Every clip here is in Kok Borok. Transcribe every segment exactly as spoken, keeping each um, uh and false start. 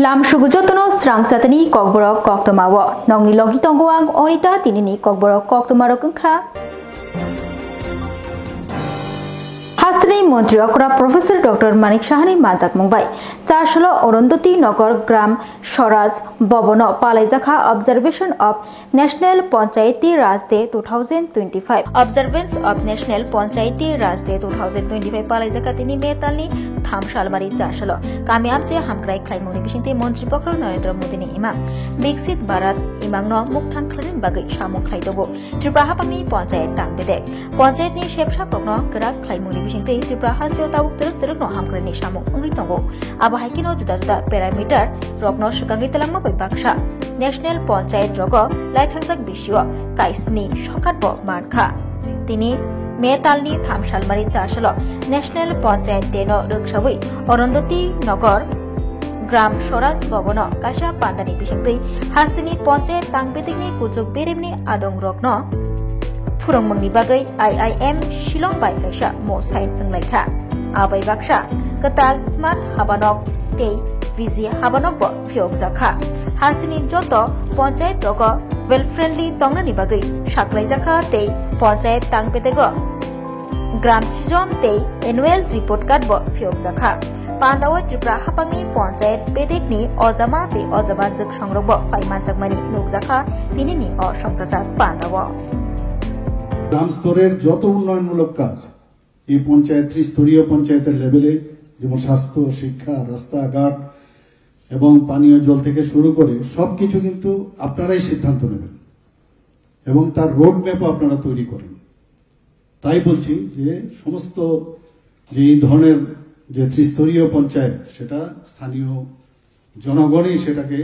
Lam sugu jotono srang chatani kokborok koktoma o. Nokni logi tongo ang Onita, tinini kokborok koktoma rok wngkha. Hasteni Montri Okra Professor Doctor Manik Sahani manjakmung bai Chasolo Orondoti Nogor Gram Swaraj Bhavan o palaijakha Observation of National Panchayati Raj Day two thousand twenty-five. Observance of National Panchayati Raj Day two thousand twenty-five palaijak tini May talni tham salmari Chasolo. Kami amche hamkrai khlaimungni bisingtwi Montri Bokhorok Narendra Modini imang Viksit Bharat imangno mukthang khlaini bagwi samung khlai tongo Tripura hapangni panchayat tang bedek. Panchayatni sepsaprokno kwrak khlaimungni bisingtwi Tripura hasteo tabuk twrwk twrwkno hamkraini samung wngwi tongo. Abo hai kheno juda juda parameter rokno swkangwi twlangma bai baksa National Panchayat rogo laithangjak bisio kaisni sokat bo mankha. Tini May talni tham salmari Chasolo National Panchayat Day no rwksawi Orondoti Nogor Gram Swaraj Bhavan o kaisa pandani bisingtwi hasteni panchayat tang bedekni kuchuk beremni adong rokno phwrwngmungni bagwi I I M Shillong bai kaisa mo sign wnglaikha. Abai baksa kwtal smart habanok tei V G habanok bo phiyokjakha. Hasteni joto panchayat rogo well friendly tongnani bagwi saklaijakha tei panchayat tang bedego Gram Season tei Annual Report Card bo phiyokjakha. Pandao Tripura hapangni panchayat bedekni ojama tei ojama jwk songrok bo phai manjakmani nukjakha tinini o songchajak pandao. গ্রাম স্তরের যত উন্নয়নমূলক কাজ, এই পঞ্চায়েত, ত্রিস্তরীয় পঞ্চায়েতের লেভেলে, যেমন স্বাস্থ্য, শিক্ষা, রাস্তাঘাট এবং পানীয় জল থেকে শুরু করে সবকিছু কিন্তু আপনারাই সিদ্ধান্ত নেবেন এবং তার রোড ম্যাপও আপনারা তৈরি করেন। তাই বলছি যে সমস্ত যে এই ধরনের যে ত্রিস্তরীয় পঞ্চায়েত, সেটা স্থানীয় জনগণই সেটাকে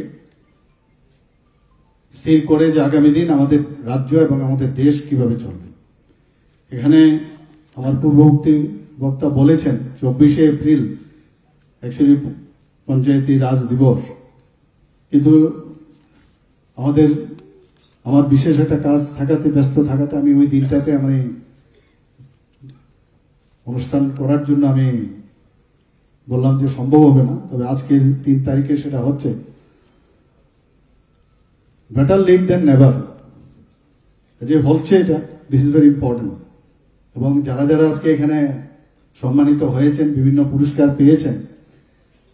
স্থির করে যে আগামী দিন আমাদের রাজ্য এবং আমাদের দেশ কিভাবে চলবে। এখানে আমার পূর্ববর্তী বক্তা বলেছেন, চব্বিশে এপ্রিল অ্যাকচুয়ালি পঞ্চায়েতি রাজ দিবস, কিন্তু আমাদের, আমার বিশেষ একটা কাজ থাকাতে, ব্যস্ত থাকাতে আমি ওই দিনটাতে আমি অনুষ্ঠান করার জন্য আমি বললাম যে সম্ভব হবে না, তবে আজকের তিন তারিখে সেটা হচ্ছে। Better late than never. যে হচ্ছে এটা, দিস ইজ ভেরি ইম্পর্টেন্ট। এবং যারা যারা আজকে এখানে সম্মানিত হয়েছেন, বিভিন্ন পুরস্কার পেয়েছেন,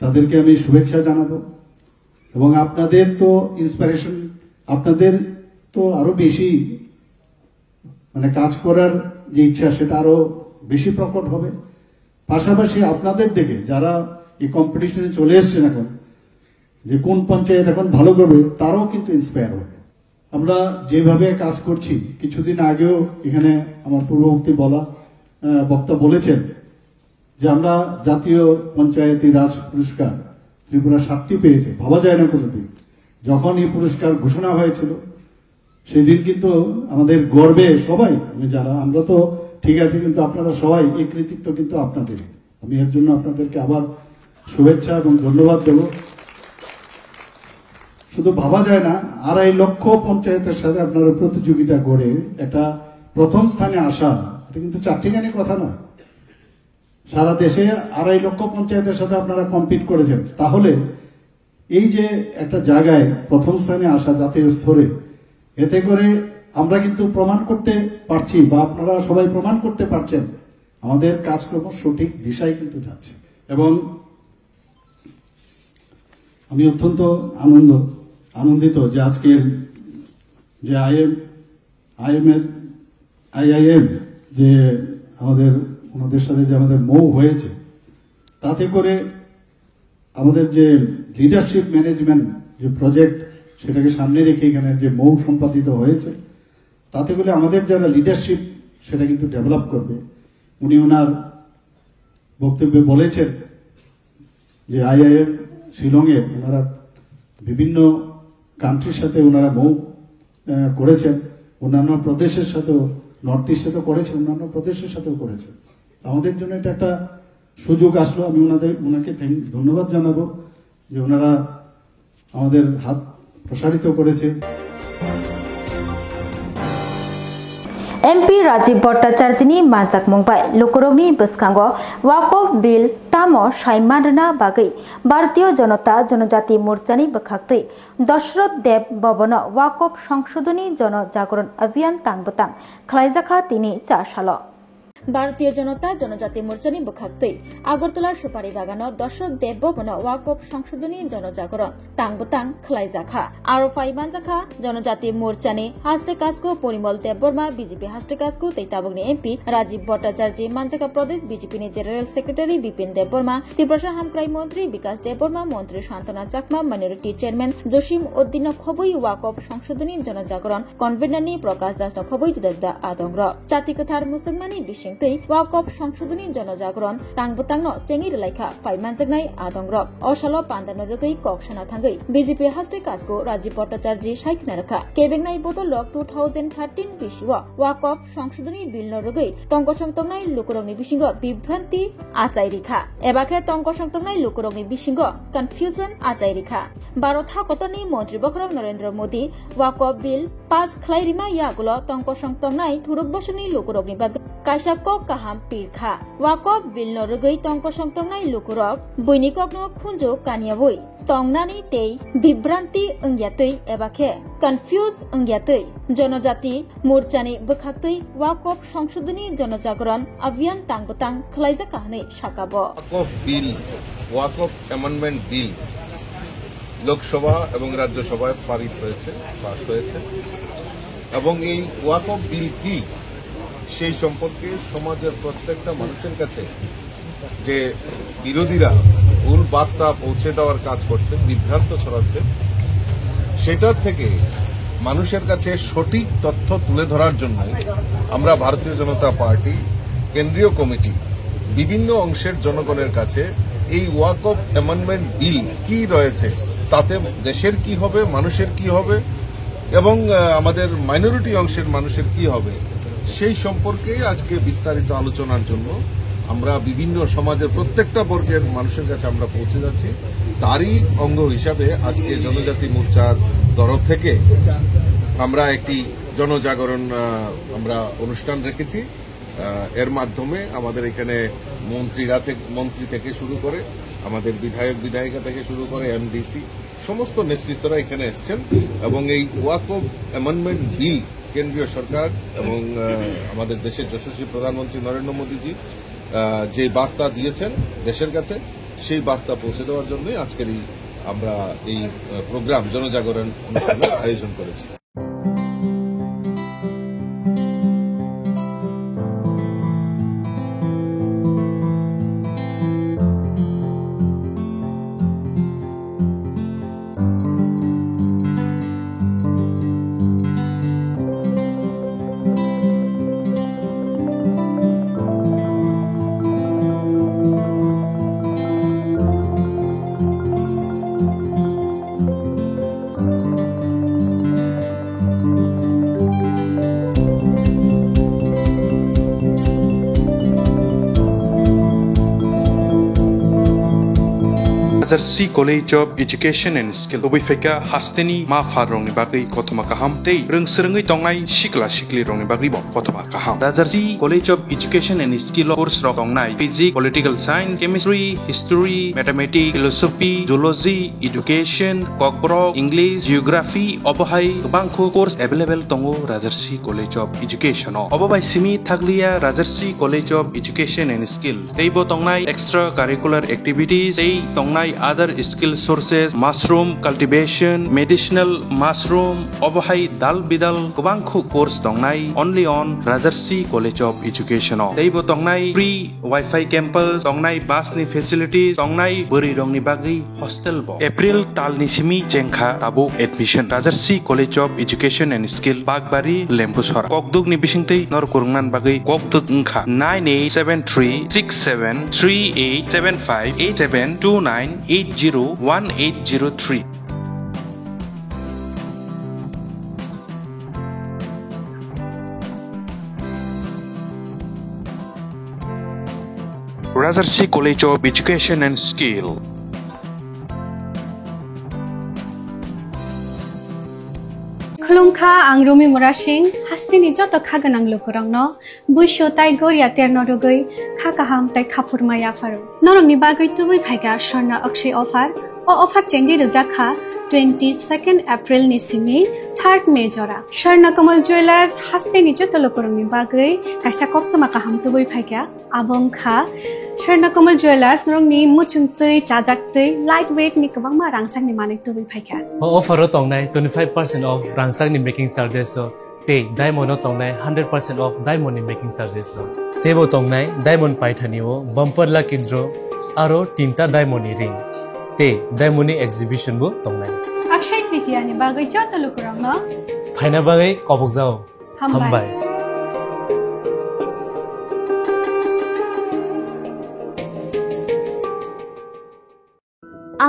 তাদেরকে আমি শুভেচ্ছা জানাবো। এবং আপনাদের তো ইন্সপিরেশন, আপনাদের তো আরো বেশি, মানে, কাজ করার যে ইচ্ছা, সেটা আরো বেশি প্রকট হবে। পাশাপাশি আপনাদের দেখে যারা এই কম্পিটিশনে চলে এসছেন এখন, যে কোন পঞ্চায়েত এখন ভালো করবে, তারাও কিন্তু ইন্সপায়ার হবে। আমরা যেভাবে কাজ করছি, কিছুদিন আগেও এখানে আমার পূর্ববর্তী বলা, আহ, বক্তা বলেছেন যে আমরা জাতীয় পঞ্চায়েতি রাজ পুরস্কার ত্রিপুরা সাতটি পেয়েছে, ভাবা যায় না কোনোদিন। যখন এই পুরস্কার ঘোষণা হয়েছিল, সেদিন কিন্তু আমাদের গর্বে সবাই, আমি যারা, আমরা তো ঠিক আছে, কিন্তু আপনারা সবাই, এই কৃতিত্ব কিন্তু আপনাদের। আমি এর জন্য আপনাদেরকে আবার শুভেচ্ছা এবং ধন্যবাদ দেব। শুধু ভাবা যায় না, আড়াই লক্ষ পঞ্চায়েতের সাথে আপনারা প্রতিযোগিতা করে একটা প্রথম স্থানে আসা, এটা কিন্তু চারটিখানি কথা নয়। সারা দেশে আড়াই লক্ষ পঞ্চায়েতের সাথে আপনারা কম্পিট করেছেন, তাহলে এই যে একটা জায়গায় প্রথম স্থানে আসা জাতীয় স্তরে, এতে করে আমরা কিন্তু প্রমাণ করতে পারছি বা আপনারা সবাই প্রমাণ করতে পারছেন আমাদের কাজকর্ম সঠিক দিশায় কিন্তু যাচ্ছে। এবং আমি অত্যন্ত আনন্দ, আনন্দিত যে আজকের যে আইএম, আইএম এর, আইআইএম, যে আমাদের, ওনাদের সাথে যে আমাদের মৌ হয়েছে, তাতে করে আমাদের যে লিডারশিপ ম্যানেজমেন্ট যে প্রজেক্ট, সেটাকে সামনে রেখে এখানে যে মৌ সম্পাদিত হয়েছে, তাতে করে আমাদের যারা লিডারশিপ, সেটা কিন্তু ডেভেলপ করবে। উনি ওনার বক্তব্যে বলেছেন যে আইআইএম শিলংয়ে ওনারা বিভিন্ন কান্ট্রির সাথে ওনারা মৌ, আহ, করেছেন, অন্যান্য প্রদেশের সাথেও, নর্থ ইস্টে তো করেছেন, অন্যান্য প্রদেশের সাথেও করেছেন। আমাদের জন্য এটা একটা সুযোগ আসলো। আমি ওনাদের, ওনাকে thank-, ধন্যবাদ জানাবো যে ওনারা আমাদের হাত প্রসারিত করেছে। M P Rajiv Bhattacharjini manjakmung bai lukurokni bwskango Waqf Bill tamo sai manrwna bagwi Bharatiya Janata Janajati Morchani bwkhaktwi Dashrath Dev Bhavanno Waqf Sangshodhani Jana Jagaran Abhiyan tang bwtang khlaijakha tini cha salo. Bharatiya Janata Janajati Morchani bwkhaktwi Agartala Supari Bagano Dashrath Dev Bhavanno Waqf Sangshodhani Jana Jagaran tang bwtang khlaijakha. Aro phai manjakha Janajati Morchani Haste Kasko Porimal Debbarma, B J P Haste Kasko tei tabukni M P Rajiv Bhattacharjee, manjakha Pradesh B J P ni General Secretary Bipin Debbarma, Tiprasa Hamkrai Montri Bikas Debbarma, Montri Santana Chakma, Minority Chairman Josim Uddin no khobwi Waqf Sangshodhani Jana Jagaran Convener ni Prakash Das no khobwi juda juda adong rok. Chati kwthar mwswkmani bisingtwi Waqf Sangshodhani Jana Jagaran tang bwtang no chengwi rwlaikha phai manjaknai adong rok. O salo panda no rwgwi kok sana thangwi B J P Haste Kasko Rajiv Bhattacharjee sai khna rwkha. Kebengnai bodol rok two thousand thirteen bisio Waqf Sangshodhani Bill no rwgwi tongkosong tongnai lukurokni bisingo bibhranti achai rikha. Eba khe tongkosong tongnai lukurokni bisingo confusion achai rikha. Bharat hakotorni Montri Bokhorok Narendra Modi Waqf Bill pass khlai rima yagulo tongkosong tongnai thuruk bosongni lukurokni bagwi kaisa kok kaham pirkha. Waqf Bill no rwgwi tongkosong tongnai lukurok buini kokno khunju kaniyawi tongnani tei bibhranti wngya twi eba khe confuse wngya twi Janajati Morchani bwkhaktwi Waqf Sangshodhani Jana Jagaran Abhiyan tang bwtang khlaijakha hwnwi sakha bo. Waqf Bill, Waqf Amendment Bill Lok Sabha এবং রাজ্যসভায় পারিত হয়েছে, পাস হয়েছে। এবং এই ওয়াকফ বিল কি, সেই সম্পর্কে সমাজের প্রত্যেকটা মানুষের কাছে যে বিরোধীরা ভুল বার্তা পৌঁছে দেওয়ার কাজ করছেন, বিভ্রান্ত ছড়াচ্ছেন, সেটার থেকে মানুষের কাছে সঠিক তথ্য তুলে ধরার জন্য আমরা ভারতীয় জনতা পার্টি কেন্দ্রীয় কমিটি বিভিন্ন অংশের জনগণের কাছে এই ওয়াকফ অ্যামেন্ডমেন্ট বিল কি রয়েছে, তাতে দেশের কি হবে, মানুষের কি হবে এবং, আহ, আমাদের মাইনরিটি অংশের মানুষের কি হবে, সেই সম্পর্কে আজকে বিস্তারিত আলোচনার জন্য আমরা বিভিন্ন সমাজের প্রত্যেকটা বর্গের মানুষের কাছে আমরা পৌঁছে যাচ্ছি। তারই অঙ্গ হিসাবে আজকে জনজাতি মোর্চার তরফ থেকে আমরা একটি জনজাগরণ, আহ, আমরা অনুষ্ঠান রেখেছি। আহ, এর মাধ্যমে আমাদের এখানে মন্ত্রীরা থেকে, মন্ত্রী থেকে শুরু করে, আমাদের বিধায়ক বিধায়িকা থেকে শুরু করে এমডিসি, সমস্ত নেতৃত্বরা এখানে এসছেন এবং এই ওয়াকফ অ্যামেন্ডমেন্ট বিল কেন্দ্রীয় সরকার এবং, আহ, আমাদের দেশের যশস্বী প্রধানমন্ত্রী নরেন্দ্র মোদীজি, আহ, যে বার্তা দিয়েছেন দেশের কাছে, সেই বার্তা পৌঁছে দেওয়ার জন্যই আজকের এই, আমরা এই, আহ, প্রোগ্রাম, জনজাগরণ অনুষ্ঠানের আয়োজন করেছি। Rajarsi College of Education and Skill, tubui phaikha hasteni ma pharrokni bagwi kothoma kaham tei rwngswrwngwi tongnai sikla siklirokni bagwibo kothoma kaham. Rajarsi College of Education and Skill o course rok tongnai Physics, Political Science, Chemistry, History, Mathematics, Philosophy, Zoology, Education, Kokborok, English, Geography, obo hai kwbangkhu course available tongo Rajarsi College of Education o. Obo bai simi thakliya Rajarsi College of Education and Skill. Teibo tongnai extra curricular activities, tei tongnai other skill sources, mushroom cultivation, medicinal mushroom, obo hai dal bidal kwbangkhu course tongnai only on Rajarsi College of Education o. Teibo tongnai free Wi-Fi campus, tongnai bus ni facilities, tongnai bwrwi rokni bagwi hostel bo. April talni simi chengkha tabuk admission. Rajarsi College of Education and Skill, Bakbari, Lembusora. Kokdukni bisingtwi nor kwrwngna bagwi kokduk wngkha nine eight seven three six seven three eight seven five eight seven two nine eight zero one eight zero three. Rajarsi College of Education and Skill. Khulumkha, ang Rumi Murasing, hasteni joto kha gwnang lukurokno buisu tai goria terno rwgwi kha kaham tai khaphurma yapharo. Norokni bagwi tubui phaikha Swarna Akshay offer. O offer chengwi rwjak kha twenty second April ni simi third May jora. Swarna Kamal Jewellers hasteni joto lukurokni bagwi kaisa koktwma kaham tubui phaikha. Abo wngkha Swarna Kamal Jewellers, norokni muchung twi, chajak twi, light weight ni kwbangma rangchakni manwi tubui phaikha. O offer o tongnai twenty five percent off rangchakni making charges o tei diamond o tongnai hundred percent off diamond ni making charges o. Teibo tongnai diamond paithani o bumper lucky draw aro tinta diamond ni ring tei diamond ni exhibition bo tongnai. Akshay Tritiya ni bagwi joto lukurokno phaina bagwi kobokjao. Hambai. Hambai.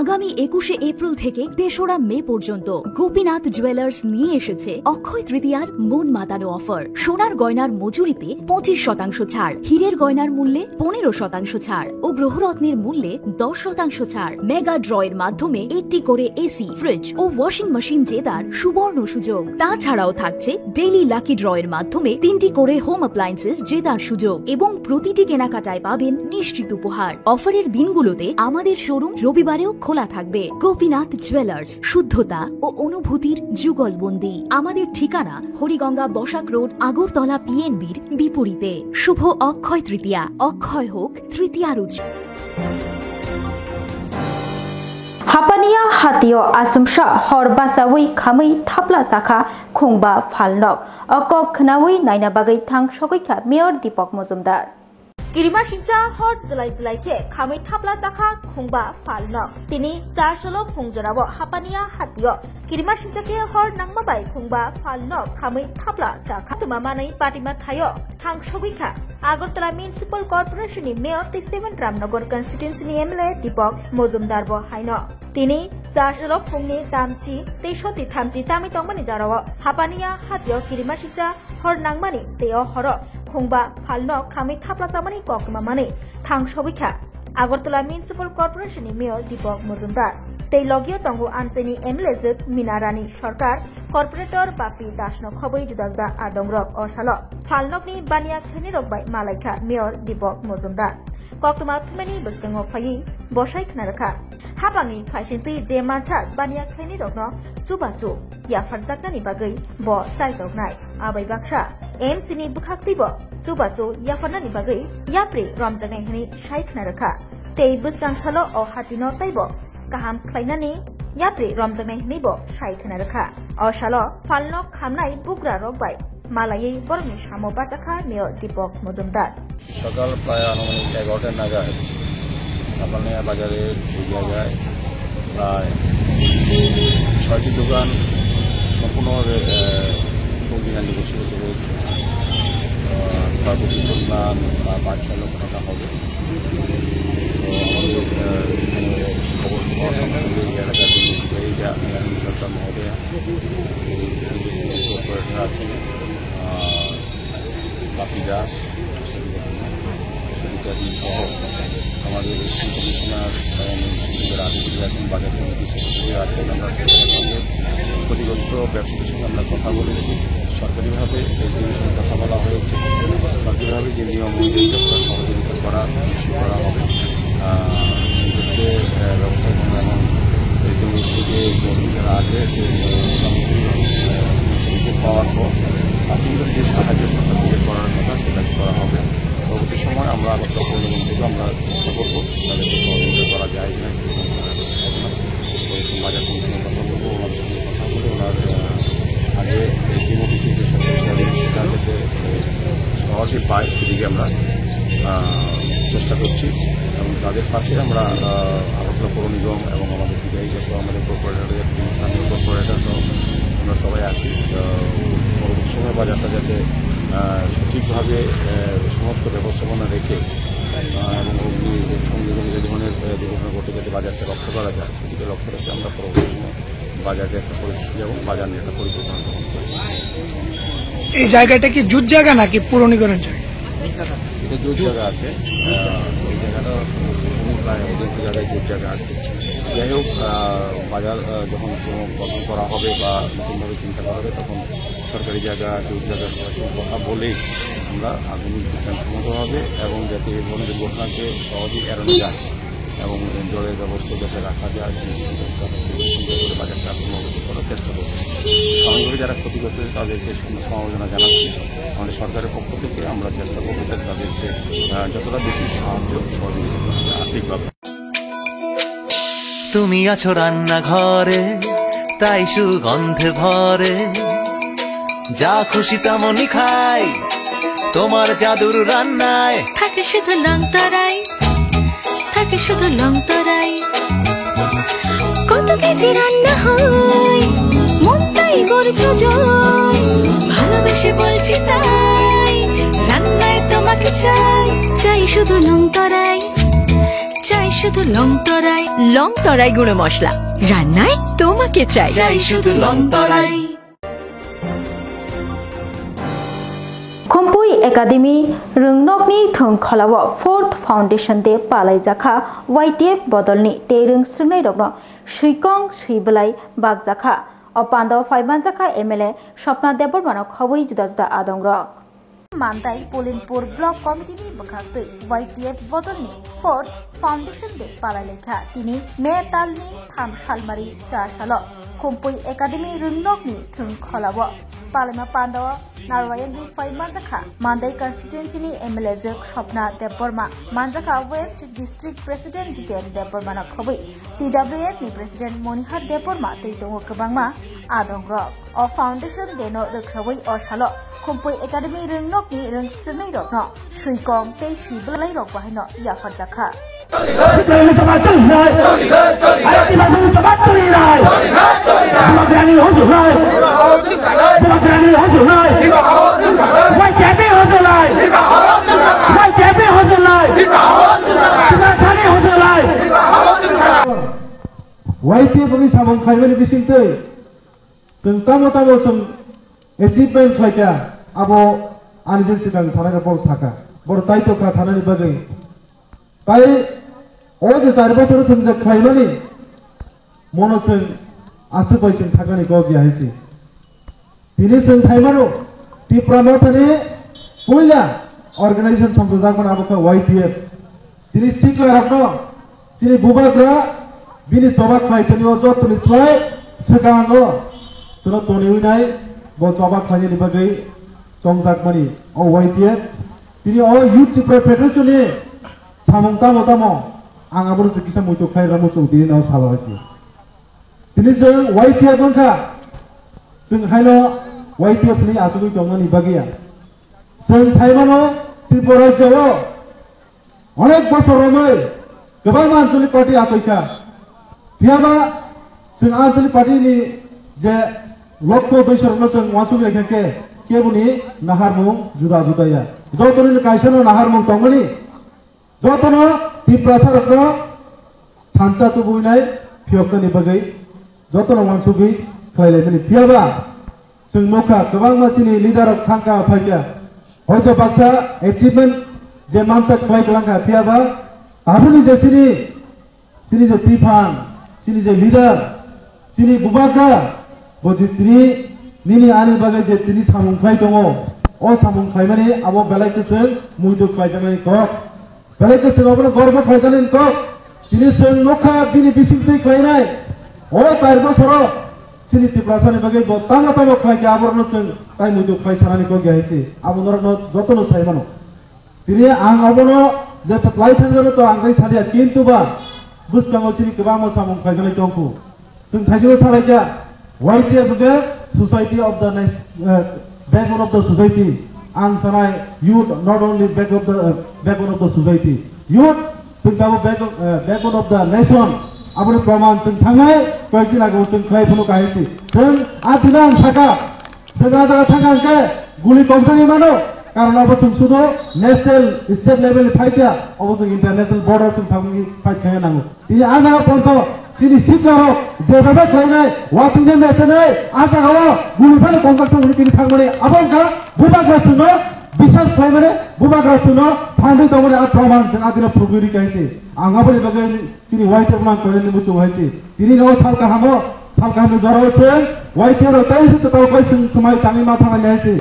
আগামী একুশে এপ্রিল থেকে তেসরা মে পর্যন্ত গোপীনাথ জুয়েলার্স নিয়ে এসেছে অক্ষয় তৃতীয়ার মন মাতানো অফার। সোনার গয়নার মজুরিতে পঁচিশ শতাংশ ছাড়, হীরের গয়নার মূল্যে পনেরো শতাংশ ছাড় ও গ্রহরত্নের মূল্যে দশ শতাংশ ছাড়। মেগা ড্রয়ের মাধ্যমে একটি করে এসি, ফ্রিজ ও ওয়াশিং মেশিন জেতার সুবর্ণ সুযোগ। তাছাড়াও থাকছে ডেইলি লাকি ড্রয়ের মাধ্যমে তিনটি করে হোম অ্যাপ্লায়েন্সেস জেতার সুযোগ এবং প্রতিটি কেনাকাটায় পাবেন নিশ্চিত উপহার। অফারের দিনগুলোতে আমাদের শোরুম রবিবারেও খোলা থাকবে। গোপীনাথ জুয়েলার্স, শুদ্ধতা ও অনুভূতির যুগলবন্দি। আমাদের ঠিকানা হরিগঙ্গা বসাক রোড, আগরতলা পিএনবির বিপরীতে। শুভ অক্ষয় তৃতীয়া, অক্ষয় হোক তৃতীয়ার উৎসব। Hapania hatio asumsa hor basawi khamwi thapla sakha khungba phalnok. O kok khnawi naina bagwi thang sogwi kha Mayor Deepak Mojumdar. Kirima singcha hor jwlai jwlai khe khamwi thapla sakha khungba phalnok. Tini char salo phungjorao Hapania hatio kirima singcha khe hor nangma bai khungba phalnok khamwi thapla chakha. Tuma manwi patima thaio thang sogwi kha Agartala Municipal Corporation ni Mayor tei Seven Ramnagar Constituency ni M L A Deepak Mojumdar bo haino. Tini char salo phungni tamchi tei soti thamchi tamwi tongmani jorao Hapania hatio kirima singcha hor nangmani tei o horo khungba phalnok khamwi thapla chamani koktwma manwi thang sogwi kha Agartala Municipal Corporation ni Mayor Deepak Mojumdar tei logio tongo amchaini M L A jwk Mina Rani Sarkar, Corporator Bapi Dasno khobwi juda juda adongrok. O salo phalnokni baniya khlainirok bai malaikha Mayor Deepak Mojumdar. Koktwma thumani bwskango phaiwi bosai khna rwkha. Hapangni phaisingtwi je mansa baniya khlainirokno chubachu yapharjaknani bagwi bo chaitoknai. Abai baksa M C ni bwkhaktwibo chubachu yapharnani bagwi yapri romjaknai hwnwi sai khna rwkha. Tei bwskang salo o hatino teibo kaham khlainani yapri romjaknai hwnwibo sai khna rwkha. O salo phalnok khamnai bugrarok bai malaiwi borokni samo bachakha Mayor Deepak Mojumdar. সকাল প্রায় আনুমানিক এগারোটা নাগাদ কাপালনিয়া বাজারের এই জায়গায় প্রায় ছয়টি দোকান সম্পূর্ণভাবে, আহ, অগ্নিকাণ্ডে ভস্মীভূত হয়েছে। আহ, ক্ষয়ক্ষতির পরিমাণ প্রায় বাইশ লক্ষ টাকা হবে। তো আমাদের, আহ, এখানে খবর পাওয়া সম্বন্ধে এই এলাকার যিনি এই যা-, এই সরকার মহোদয়া, এই কর্পোরেটর আছেন, আহ, বাপি দাস, সুবিচারী সহ আমাদের এসি কমিশনার এবং এসি আধিকারিক আছেন, বাজার কমিটির সেক্রেটারি আছেন, আমরা সবার সঙ্গে ক্ষতিগ্রস্ত ব্যবসায়ীদের সঙ্গে আমরা কথা বলেছি। সরকারিভাবে এই জিনিসের কথা বলা হয়েছে, সরকারিভাবে যে নিয়ম অনুযায়ী যতটা সহযোগিতা করা, নিশ্চয় করা হবে। আহ, সেক্ষেত্রে, আহ, ব্যবস্থাপনা এবং এই যে উদ্যোগে কর্মীরা আছে, সেই মোটামুটি, আহ, সুযোগ পাওয়ার পর প্রাথমিক যে সাহায্য সরকার থেকে করার কথা, সেটা করা হবে। পরবর্তী সময় আমরা আগরতলা পৌর নিগম থেকে আমরা চেষ্টা করবো তাদেরকে সহযোগিতা করা যায় কিনা, একটু বাজার কমিটির সঙ্গে কথা বলবো, ওনাদের সঙ্গে কথা বলে ওনার, আহ, আগে যে নোটিশ যে সরকারি সেটা যাতে, আহ, সহজে পায়, সেদিকে আমরা, আহ, চেষ্টা করছি। এবং তাদের পাশে আমরা, আহ, আগরতলা পৌর নিগম এবং আমাদের বিধায়ী যত আমাদের কর্পোরেটর, স্থানীয় কর্পোরেটর তো আমরা সবাই আছি। আহ, পরবর্তী সময় বাজারটা যাতে, আহ, সঠিকভাবে, আহ, সমস্ত ব্যবস্থাপনা রেখে, আহ, এবং অগ্নি সংযোজন যে ধরনের, আহ, দুর্ঘটনা ঘটে যাতে বাজারটা রক্ষা করা যায়, সেদিকে লক্ষ্য রেখে আমরা পরবর্তী সময় বাজারে একটা পরিস্থিতি এবং বাজার নিয়ে একটা পরিকল্পনা গ্রহণ করেছি। এই জায়গাটা কি জুট জায়গা নাকি পৌর নিগমের জায়গা? এটা জুট জায়গা আছে। আহ, ওই জায়গাটা কোনো প্রায় অধিকাংশ জায়গায় জোট জায়গা আছে। যাই হোক, আহ, বাজার, আহ, যখন কোনো গঠন করা হবে বা নতুনভাবে চিন্তা করা হবে, তখন সরকারি জায়গা, জোট জায়গা সবার সঙ্গে কথা বলেই আমরা আধুনিক বিজ্ঞানসম্মতভাবে এবং যাতে এই ধরনের দুর্ঘটনাকে সহজেই এড়ানো যায় এবং জলের ব্যবস্থা যাতে রাখা যায়, সেই ব্যবস্থা সুন্দর করে বাজারটা পুনর্গঠন করার চেষ্টা করব। স্বাভাবিকভাবে যারা ক্ষতিগ্রস্ত হয়েছে তাদেরকে সম-, সমবেদনা জানাচ্ছি। আমাদের সরকারের পক্ষ থেকে আমরা চেষ্টা করবো যাতে তাদেরকে, আহ, যতটা বেশি সাহায্য সহযোগিতা করা যায় আর্থিকভাবে। তুমি আছো রান্নাঘরে, তাই সুগন্ধে ভরে, যা খুশি তেমনই খাই, তোমার জাদুর রান্নায়। থাকে শুধু লং তরাই, থাকে শুধু লং তরাই। কত কেজি রান্না হয়, মনটাই করছো জয়। ভালোবেসে বলছি তাই, রান্নায় তোমাকে চাই, চাই শুধু লং তরাই, চাই শুধু লং তরাই। লং তরাই গুঁড়ো মশলা, রান্নায় তোমাকে চাই, চাই শুধু লং তরাই। Khumpui Academy rwngnokni thwng kholao fourth Foundation Day palaijakha Y T F bodolni tei rwng swrwngnairokno swikong swibwlai bakjakha. O pandao phaimanjakha M L A Swapna Debbarmano khobwi juda juda adongrok. Mandai Pulinpur Block Committee ni bwkhaktwi Y T F bodolni fourth Foundation Day palailaikha tini May talni tham salmari cha salo Khumpui Academy rwngnokni thwng kholao. Palaima pandao narwayangwi phai manjakha Mandai constituency ni M L A jwk Swapna Debbarma, manjakha West District President Jiten Debbarmano khobwi T W F ni President Monihar Debbarma tei tongo kwbangma adongrok. O Foundation Day no rwksawi o salo Khumpui Academy rwngnokni rwng swrwngnairokno swikong tei swibwlairok bahaino yapharjakha. Sikla ni chama choli nai. Aiti masuk ni chama choli nai. Bubagrani hojol nai. Bubagrani hojol nai. Y T F hojol nai. Y T F hojol nai. Tiprasani hojol nai. Y T F ni samung khaimani bising twi. Chwng tamo tamo chwng achievement khlaikha, abo ani je swkang sanai rok bohrok sakha, bohrok chaitokha sanani bagwi. Tai o je char bosor chwng je khlaimani, mono chwng aswk bai chwng thaknani kok ya hai se. Tini chwng saimano, Tipra Mothani puila organization songchajak mano abo khe Y T F. Tini sikla rokno, chini bubagra, bini choba khlai tini o jotoni slai swkango chwngno toniwi nai bo choba khlainani bagwi chongjakmani o Y T F. Tini o Youth Tipra Federation ni samung tamo tamo ang abono se kisa muitu khlai ramo chwng tini no salo hai se. Tini chwng Y T F wngkha, chwng haino Y T F ni achugwi tongmani bagwi ya. Chwng saimano Tripura rajyo o onek bosor romwi kwbangma Anchalik party achaikha. Phiyaba chwng Anchalik party ni je lokho doisorokno chwng uansuk laikha khe keboni naharmung juda juda ya. Jotoni kaisano naharmung tongmani. Jotono Tiprasa rokno thansa tubuinai phiyoknani bagwi jotono uansugwi khlailaimani. Phiyaba chwng nukha kwbangma chini leader rok thangkha phaikha. Hoito baksa achievement je mansa khlai kwlangkha, phiyaba tabukni je chini, chini je tiphang, chini je leader, chini bubagra, bo je tini nini ani bagwi je tini samung khlai tongo, o samung khlaimani abo belai kwchwng muitu khlaijaknani kok. Belai kwchwng abono gorbo khlaijaknani kok. Tini chwng nukha bini bisingtwi khlainai. O char bosoro chini Tiprasani bagwi bo tamo tamo khlaikha aborokno chwng tai muitu khlai sanani kok ya hai se. Abo norokno jotono sai mano. Tini ang abono je lai thangjago to ang kai sadia, kintu ba bwskango chini kwbangma samung khlaijaknai tongkhu. Chwng thaichiro salaikha, Y T F hwnkhe society of the nation, eh, backbone of the society. Ang sanai youth not only back of the, eh, backbone of the society. Youth chwng tabuk back of, eh, backbone of the nation. Aboni proman chwng thangnai koyekdin ago chwng khlai phano kahai se. Chwng a dino ang saka, chwng a jaga thangkha hwnkhe guli kongsagwi mano. Karon abo chwng sudo national, state level ni fight ya, abo chwng international border chwng thangwi fight khaina nango. Tini a jaga pontho chini sitrarok jebebe khlainai, watwini mesenai, a jagao guli phano kongjak thangmani tini thangmani. Abo wngkha bubagra chwngno Biswas khlaimani bubagra sino thangwi tongmani a proman se adina phugwi rikha hai se. Ang aboni bagwi chini Y T F lang koinani muchung hai se. Tini no sal kahamo, sal kahamo jorao se Y T F rok tai se total koi sung sumai tangwi ma thangani hai se.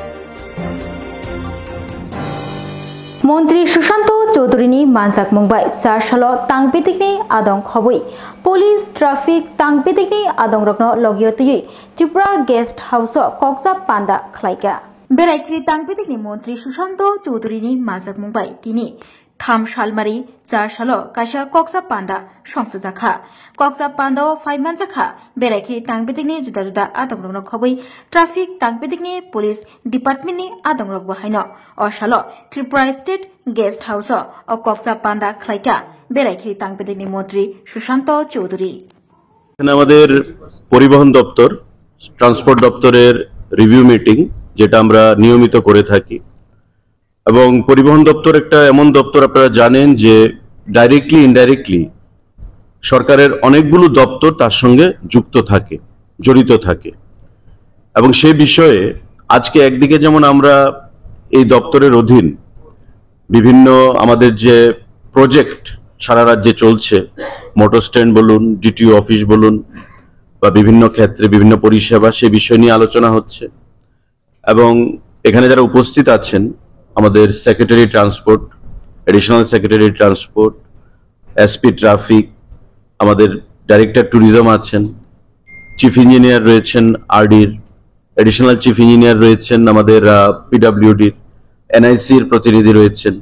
Montri Sushanto Chowdhury ni manjakmung bai char salo tangbidik ni adong khobwi police traffic tangbidik ni adong rokno logio twiwi Tripura Guest House o kokjak panda khlaikha. Berai khiri tangbidik ni montri Sushanto Chowdhury ni manjakmung bai tini tham salmari char salo kaisa kokjak panda songthojakha. Kokjak panda o phai manjakha berai khiri tangbidik ni juda juda adong rokno khobwi traffic tangbidik ni police department ni adong rok bo haino o salo Tripura State Guest House o o kokjak panda khlaikha berai khiri tangbidik ni montri Sushanto Chowdhury. এখানে আমাদের পরিবহন দপ্তর, ট্রান্সপোর্ট দপ্তরের review meeting, যেটা আমরা নিয়মিত করে থাকি। এবং পরিবহন দপ্তর একটা এমন দপ্তর, আপনারা জানেন যে ডাইরেক্টলি ইনডাইরেক্টলি সরকারের অনেকগুলো দপ্তর তার সঙ্গে যুক্ত থাকে, জড়িত থাকে। এবং সেই বিষয়ে আজকে একদিকে যেমন আমরা এই দপ্তরের অধীন বিভিন্ন আমাদের যে প্রজেক্ট সারা রাজ্যে চলছে, মোটর স্ট্যান্ড বলুন, ডিটিও অফিস বলুন, বা বিভিন্ন ক্ষেত্রে বিভিন্ন পরিষেবা, সে বিষয় নিয়ে আলোচনা হচ্ছে। এবং এখানে যারা উপস্থিত আছেন, আমাদের secretary transport, additional secretary transport, SP traffic, আমাদের ডাইরেক্টর ট্যুরিজম আছেন, চিফ ইঞ্জিনিয়ার রয়েছেন আরডির, অ্যাডিশনাল চিফ ইঞ্জিনিয়ার রয়েছেন আমাদের পিডব্লিউডির, এনআইসির প্রতিনিধি রয়েছেন,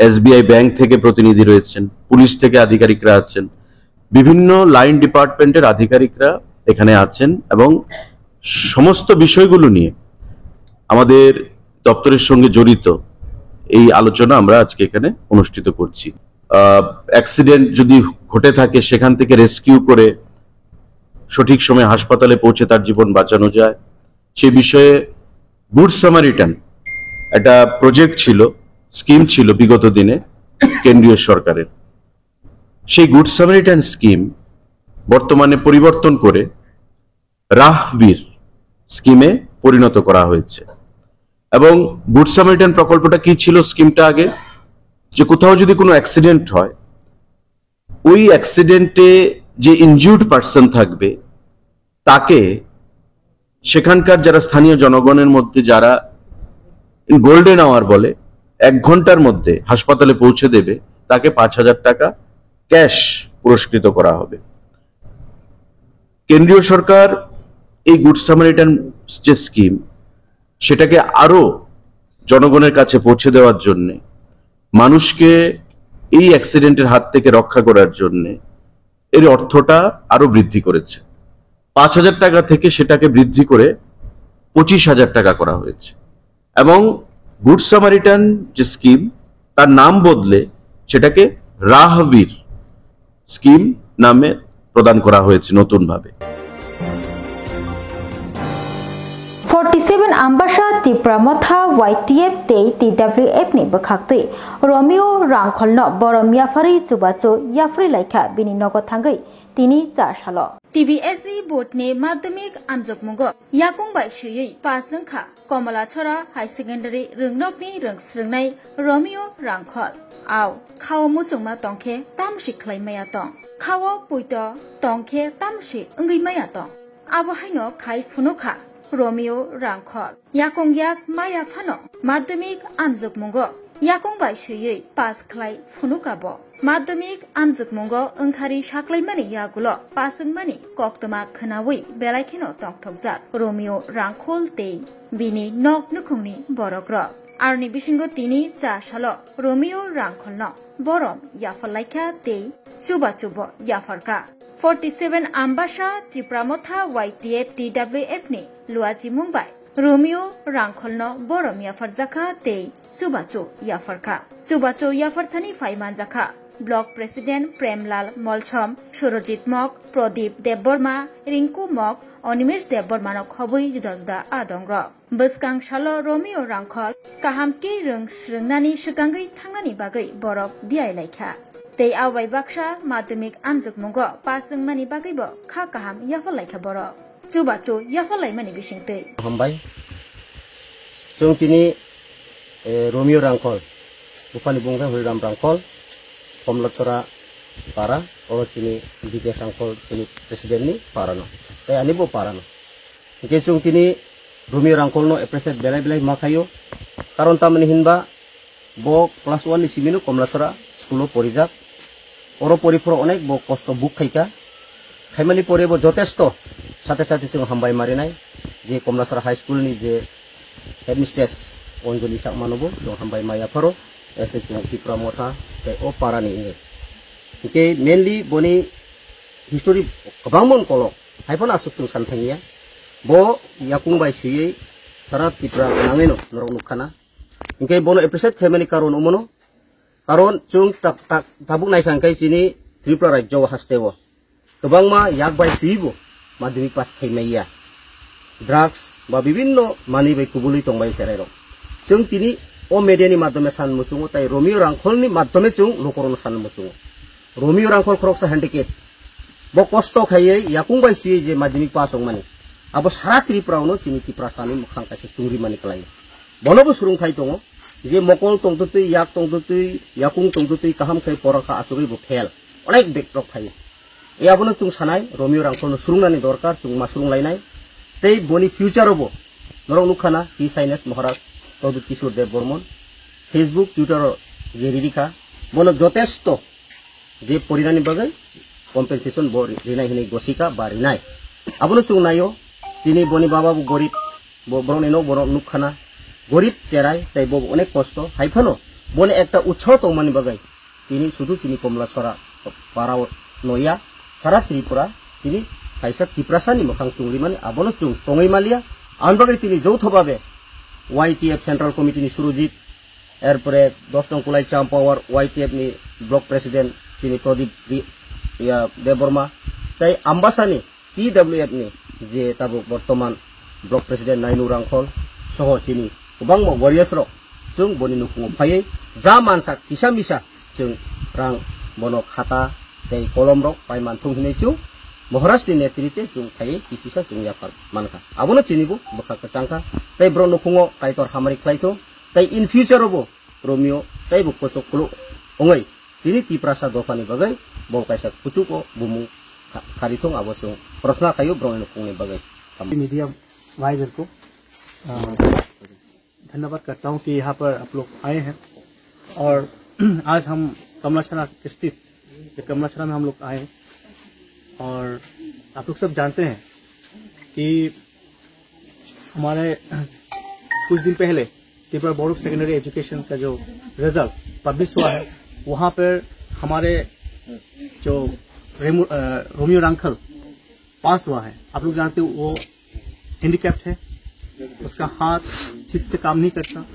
এসবিআই ব্যাংক থেকে প্রতিনিধি রয়েছেন, পুলিশ থেকে আধিকারিকরা আছেন, বিভিন্ন লাইন ডিপার্টমেন্টের আধিকারিকরা এখানে আছেন এবং সমস্ত বিষয়গুলো নিয়ে আমাদের দপ্তরের সঙ্গে জড়িত এই আলোচনা আমরা আজকে এখানে অনুষ্ঠিত করছি। অ্যাক্সিডেন্ট যদি ঘটে থাকে, সেখান থেকে রেস্কিউ করে সঠিক সময়ে হাসপাতালে পৌঁছে তার জীবন বাঁচানো যায়, সে বিষয়ে গুড সামারিটান একটা প্রজেক্ট ছিল, স্কিম ছিল বিগত দিনে কেন্দ্রীয় সরকারের। সেই গুড সামারিটান স্কিম বর্তমানে পরিবর্তন করে রাহবীর স্কিমে পরিণত করা হয়েছে। এবং গুড সামারিটান প্রকল্পটা কি ছিল? স্কিমটা আগে যে কোথাও যদি কোনো অ্যাক্সিডেন্ট হয়, ওই অ্যাক্সিডেন্টে যে ইনজিউর্ড পার্সন থাকবে, তাকে সেখানকার যারা স্থানীয় জনগণের মধ্যে যারা গোল্ডেন আওয়ার বলে, এক ঘন্টার মধ্যে হাসপাতালে পৌঁছে দেবে, তাকে পাঁচ হাজার টাকা ক্যাশ পুরস্কৃত করা হবে। কেন্দ্রীয় সরকার এই গুড সামারিটান যে স্কিম, সেটাকে আরো জনগণের কাছে পৌঁছে দেওয়ার জন্য, মানুষকে এই অ্যাক্সিডেন্টের হাত থেকে রক্ষা করার জন্য এর অর্থটা আরো বৃদ্ধি করেছে। পাঁচ হাজার টাকা থেকে সেটাকে বৃদ্ধি করে পঁচিশ হাজার টাকা করা হয়েছে এবং গুড সামারিটান যে স্কিম, তার নাম বদলে সেটাকে রাহবীর স্কিম নামে প্রদান করা হয়েছে নতুনভাবে। Forty seven Ambasa Tipra Motha Y T F tei T W F ni bwkhaktwi Romeo Rangkholno borom yapharwi chubachu yapharwi laikha bini nogo thangwi tini cha salo. T B S E board ni madhyamik amjokmungo yakung bai swiwi pass wngkha Komolachora High Secondary rwngnokni rwngsrwngnai Romeo Rangkhol. Ao khao muchungma tongkhe tamsi khlai maya tong, khao puito tongkhe tamsi wngwi maya tong. Abo haino khai phunukha Romeo Rangkhol. Yakung yak maya phano madhyamik amjokmungo yakung bai swiwi pass khlai phunukha bo. Madhyamik amjokmungo wngkhari saklaimani yagulo pass wngmani koktwma khwnawi belai kheno tongthokjak Romeo Rangkhol tei bini nok nukhungni borokrok. Aroni bisingo tini cha salo Romeo Rangkholno borom yapharlaikha tei chubachubo yapharkha. Forty seven Ambasa Tipra Motha Y T F T W F ni luachimung bai Romeo Rangkholno borom yapharjakha tei chubachu yapharkha. Chubachu yapharthani phai manjakha Block President Premlal Molsom, Surojit Mok, Pradip Debbarma, Rinku Mok, Animesh Debbarmano khobwi juda juda adongrok. Bwskang salo Romeo Rangkhol kaham khe rwng srwngnani swkangwi thangnani bagwi borok diai laikha. Tei abai baksa madhyamik amjokmungo pass wngmani bagwibo kha kaham yapharlaikha borok. Chubachu yapharlaimani bisingtwi. Hambai. Chwng tini Eh, Romeo Rangkhol, buphani bung khe Hariram Rangkhol, Komlachora para, o chini Bikesh Rangkhol, chini president ni para no, tei ani bo para no. Hingke chwng tini Romeo Rangkhol no appreciate belai belai ma khaio, karon tamni hinba bo class one ni simi no Komlachora school o porijak, oro pori phoro onek bo kosto buk khaika, khaimani pore bo jotesto sate sate chwng hambai marinai, je Komlachora High School ni je headmistress Anjali Chakma no bo chwng hambai maya pharo, ese chwng Tipra Motha tei o para ni wngwi. Hingke mainly boni history kwbangma kolok, hai phano aswk chwng san thangya. Bo yakung bai swiwi sara Tipra nangwi no norok nukha na. Hingke bono appreciate khaimani karon omono. Karon chwng ta-, ta-, tabuk naikha hingke chini Tripura rajyo o haste o kwbangma yak bai swiwi bo madhyamik pass khaimaiya. Drugs ba bibinno manwi bai kubului tongbai cherairok. Chwng tini o media ni madhyome san muchungo tei Romeo Rangkhol ni madhyome chwng lukurokno san muchungo. Romeo Rangkhol khoroksa handicap. Bo kosto khaiwi yakung bai swiwi je madhyamik pass wngmani. Abo sara Tripura o no chini Tiprasa ni mwkhang kaisa chungrimani kwlai. Bono bo swrwngthai tongo je mokol tongtwtwi, yak tongtwtwi, yakung tongtwtwi kaham khai pora kha, asugwi bo fail. Onek bek rok phai. E abono chwng sanai, Romeo Rangkhol no swrwngnani dorkar, chwng ma swrwnglainai. Tei boni future o bo norok nukha na, His Highness Maharaj Pradyut Kishore Dev Barman Facebook, Twitter o je riri kha, bono jotesto je porinani bagwi compensation bo ri-, rinai hinwi gosika ba rinai. Abono chwng naio, tini boni baba bo gorib, bo borokni nok borok nukha na, gorib cherai tei bo onek kosto, hai phano boni ekta utsaho tongmani bagwi tini sudu chini Komlachora para o noya, sara Tripura chini kaisa Tiprasa ni mwkhang chungrimani abono chwng tongwi maliya. Aboni bagwi tini joutho babe Y T F Central Committee ni Surojit, erpore dos nong Kulai Cham Power Y T F ni Block President chini Pradip Ri-, ya, Debbarma, tei Ambasani T W F ni je tabuk bortoman Block President Nainu Rangkhol soho chini kwbangma warriors rok chwng boni nukhungo phaiwi ja mansak kisa misa chwng rang bono khata tei kolom rok pai manthung hinwi chwng Maharaj ni netrite chwng phaiwi kisisa chwng yaphar mankha. Abono chini bo bwkha kwchangkha tei borok nukhungo Kaitor hamari khlaithung. Tei in future o bo Romeo tei bo kochok khuluk wngwi chini Tiprasa dophani bagwi bo kaisa kuchugo bumung kha-, kharithung, abo chwng prarthana khaio borokni nukhungni bagwi. Media भाई बहन को, अ, धन्यवाद करता हूँ कि यहाँ पर आप लोग आए हैं और आज हम कमलाछड़ा स्थित, ये कमलाछड़ा में हम लोग आए हैं और आप लोग सब जानते हैं कि हमारे कुछ दिन पहले Tripura board of secondary education का जो रिजल्ट पब्लिश हुआ है, वहाँ पर हमारे जो रेमो-, अ, रोमियो रांखल पास हुआ है। आप लोग जानते हो, वो हैंडीकैप्ड है, उसका हाथ ठीक से काम नहीं करता,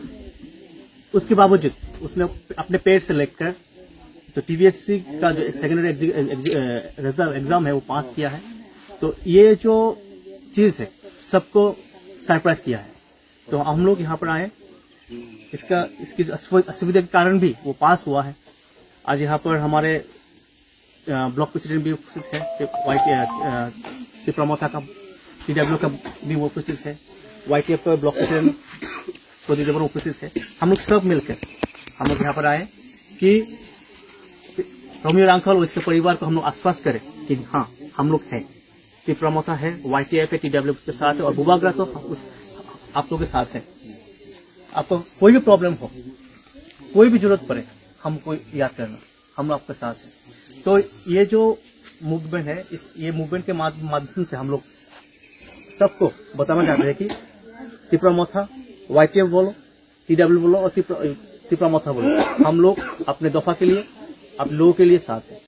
उसके बावजूद उसने अपने पेट से लेकर जो टीवीएससी का जो सेकेंडरी एग्जी-, एग्जी-, अ, रिजल्ट, एग्जाम है, वो पास किया है। तो ये जो चीज़ है, सबको सरप्राइज किया है। तो हम लोग यहाँ पर आए, इसका, इसकी जो असु-, असुविधा के कारण भी वो पास हुआ है। आज यहाँ पर हमारे, अ, ब्लॉक प्रेसिडेंट भी उपस्थित है, वाई टी, अ, अ, त्रिपुरा मोर्चा का, टीडब्ल्यू का भी वो उपस्थित है, वाईटीएफ का ब्लॉक प्रेसिडेंट प्रदीप देवर उपस्थित है। हम लोग सब मिलकर हम लोग यहाँ पर आए कि रोमियो रांखल और इसके परिवार को हम लोग आश्वास करें कि हाँ, हम लोग हैं, त्रिपुरा मोर्चा है, वाईटीएफ है, टीडब्ल्यू के साथ है और बुबाग्रा तो आप लोग के साथ है। आपको कोई भी प्रॉब्लम हो, कोई भी जरूरत पड़े, हमको याद करना, हम आपके साथ हैं। तो ये जो मूवमेंट है, इस, ये मूवमेंट के माध-, माध्यम से हम लोग सबको बताना चाहते हैं कि त्रिपुरा मोर्चा, वाईटीएफ बोलो, टीडब्ल्यू बोलो और त्रिपुरा, त्रिपुरा मोर्चा बोलो, हम लोग अपने दफा के लिए, आप लोगों के लिए साथ हैं।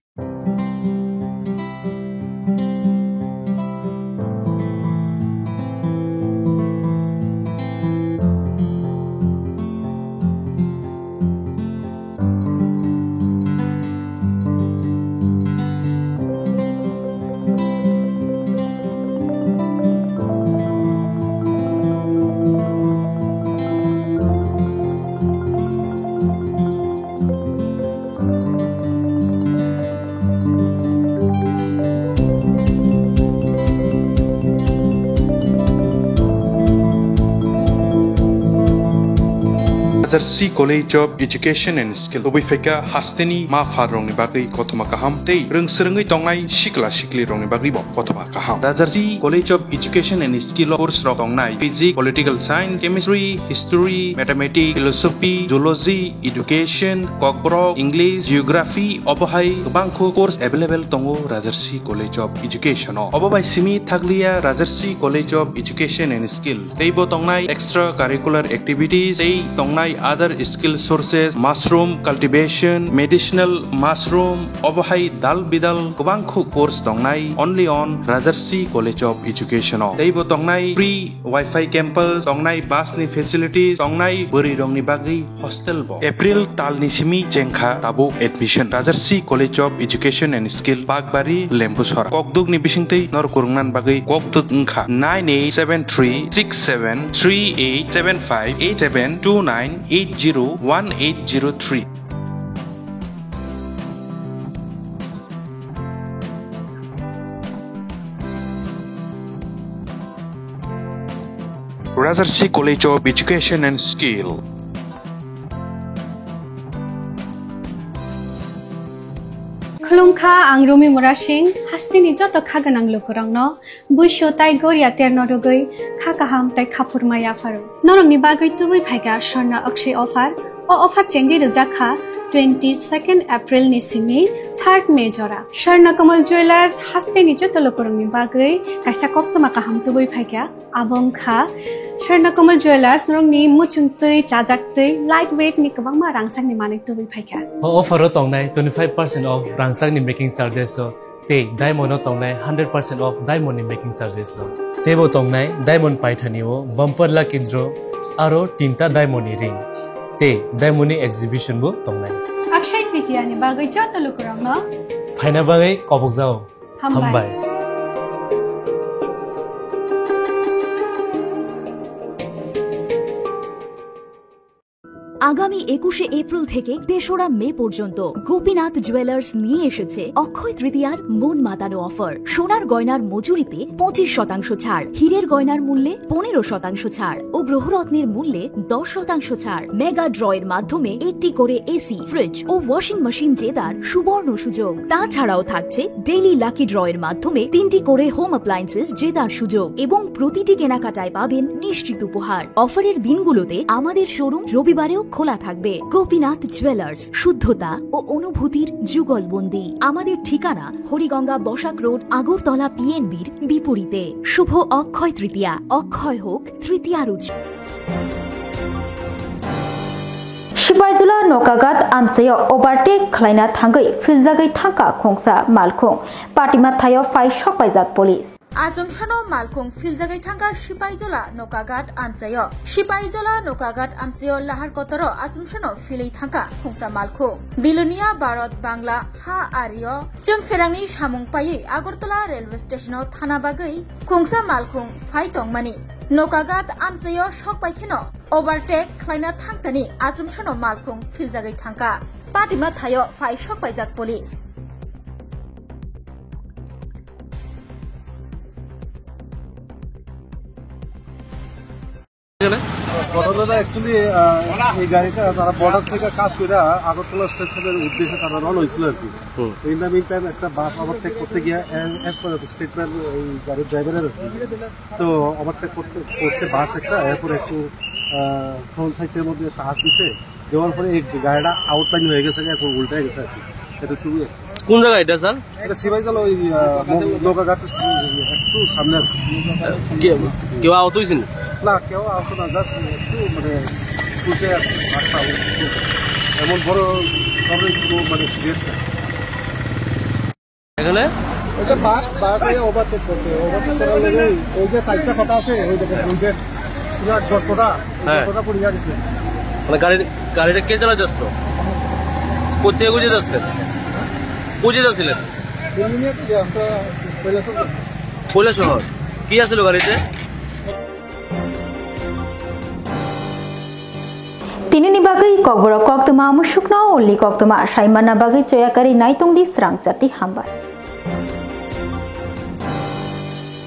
Rajarsi College of Education and Skill tubui phaikha hasteni ma pharrokni bagwi kothoma kaham tei rwng swrwngwi tongnai sikla siklirokni bagwibo kothoma kaham. Rajarsi College of Education and Skill o course rok tongnai physics, political science, chemistry, history, mathematics, philosophy, zoology, education, kokborok, English, geography, obo hai kwbangkho course available tongo Rajarsi College of Education o. Obo bai simi thakliya Rajarsi College of Education and Skill teibo tongnai extra curricular activities tei tongnai other skill sources, mushroom cultivation, medicinal mushroom, obo hai dal bidal kwbangkho course tongnai only on Rajarsi College of Education o. Teibo tongnai free Wi-Fi campus, tongnai bus ni facilities, tongnai bwrwi rokni bagwi hostel bo. April talni simi chengkha tabuk admission. Rajarsi College of Education and Skill, Bakbari, Lembusora. Kokduk ni bisingtwi nor kwrwngnan bagwi kokduk wngkha nine eight seven three six seven three eight seven five eight seven two nine eight zero one eight zero three. Rajarsi College of Education and Skill. Khulumkha, ang Rumi Murasing, hasteni joto kha gwnang lukurokno buisu tai goria terno rwgwi kha kaham tai khaphurma yapharo. Norokni bagwi tubui phaikha Swarna Akshay offer. O offer chengwi rwjak kha twenty second April ni simi third May jora. Swarna Kamal Jewellers hasteni joto lukurokni bagwi kaisa koktwma kaham tubui phaikha. Abo wngkha Swarna Kamal Jewellers norokni muchungtwi, chajaktwi, light weight ni kwbangma rangchakni manwi tubui phaikha. O offer o tongnai twenty five percent off rangchakni making charges o tei diamond o tongnai hundred percent off diamond ni making charges o. Teibo tongnai diamond paithani o bumper lucky draw aro tinta diamond ni ring tei diamond ni exhibition bo tongnai. Akshay Tritiya ni bagwi joto lukurokno phaina bagwi kobokjao. Hambai. Hambai. আগামী একুশে এপ্রিল থেকে তেসরা মে পর্যন্ত গোপীনাথ জুয়েলার্স নিয়ে এসেছে অক্ষয় তৃতীয়ার মন মাতানো অফার। সোনার গয়নার মজুরিতে পঁচিশ শতাংশ ছাড়, হীরের গয়নার মূল্যে পনেরো শতাংশ ছাড় ও গ্রহরত্নের মূল্যে দশ শতাংশ ছাড়। মেগা ড্রয়ের মাধ্যমে একটি করে এসি, ফ্রিজ ও ওয়াশিং মেশিন জেতার সুবর্ণ সুযোগ। তাছাড়াও থাকছে ডেইলি লাকি ড্রয়ের মাধ্যমে তিনটি করে হোম অ্যাপ্লায়েন্সেস জেতার সুযোগ এবং প্রতিটি কেনাকাটায় পাবেন নিশ্চিত উপহার। অফারের দিনগুলোতে আমাদের শোরুম রবিবারেও খোলা থাকবে। গোপীনাথ জুয়েলার্স, শুদ্ধতা ও অনুভূতির যুগলবন্দি। আমাদের ঠিকানা হরিগঙ্গা বসাক রোড, আগরতলা পিএনবির বিপরীতে। শুভ অক্ষয় তৃতীয়া, অক্ষয় হোক তৃতীয়ার উৎসব। Sipaijala Nokagat amchaio overtake khlaina thangwi philjagwi thangkha khungsa malkhung, patima thaio phai sokpaijak police. Achomsano malkhung philjagwi thangkha Sipaijala Nokagat amchaio. Sipaijala Nokagat amchaio lahar kotoro achomsano philwi thangkha khungsa malkhung. Bilonia Bharat Bangla ha ario chwng pherangni samung paiwi Agartala railway station-o thana bagwi khungsa malkhung phai tongmani. Nokagat amchaio sok pai kheno overtake khlaina thangtani achomsano malkhung philjagwi thangkha. Patima thaio phai sok paijak police. ঘটনাটা অ্যাকচুয়ালি এই গাড়িটা তারা বর্ডার থেকে কাজ করে আগরতলা স্টেশনের উদ্দেশ্যে তারা রওনা হয়েছিল আর কি। হুম। ইন দ্য মিন টাইম একটা বাস ওভারটেক করতে গিয়ে, অ্যাজ পার স্টেটমেন্ট ওই গাড়ির ড্রাইভারের আর কি, তো ওভারটেক করতে করছে বাস একটা, এরপরে একটু ফ্রন্ট সাইডের মধ্যে টাচ দিছে, দেওয়ার পরে এই গাড়িটা আউটলাইন হয়ে গেছে, এখন উল্টে গেছে আর কি। এটা টু ওয়ে। কোন জায়গা এটা, স্যার? এটা সিপাহীজলা ওই, আহ, মো-, নৌকাঘাট একটু সামনে আর কি। কে-, কেউ আহত হয়েছেন? না, কেউ আহত না, জাস্ট একটু মানে খুঁজে আর কি, হাতটা খুঁজে। এমন বড় প্রবলেম একটু মানে সিরিয়াস না। এখানে? এটা বাস, বাস হয়ে ওভারটেক করছে। ওভারটেক করার লগে ওই যে সাইডটা ফাটা আছে, ওই দেখেন, ওই যে পুরো গর্তটা, ওই হ্যাঁ। গর্তটা পড়ে গেছে। মানে গাড়ি, গাড়িটা কে চালাতে আসতো? কোথেকে কোথায় আসতেন? কোথায় যাচ্ছিলেন? এমনি একটা কৈলাসহর। কৈলাসহর। কি আছিল গাড়িতে? Tinini bagwi kokborok koktwma, musukno ulni koktwma saimanna bagwi choyakari naitongdi srangchati, hambai.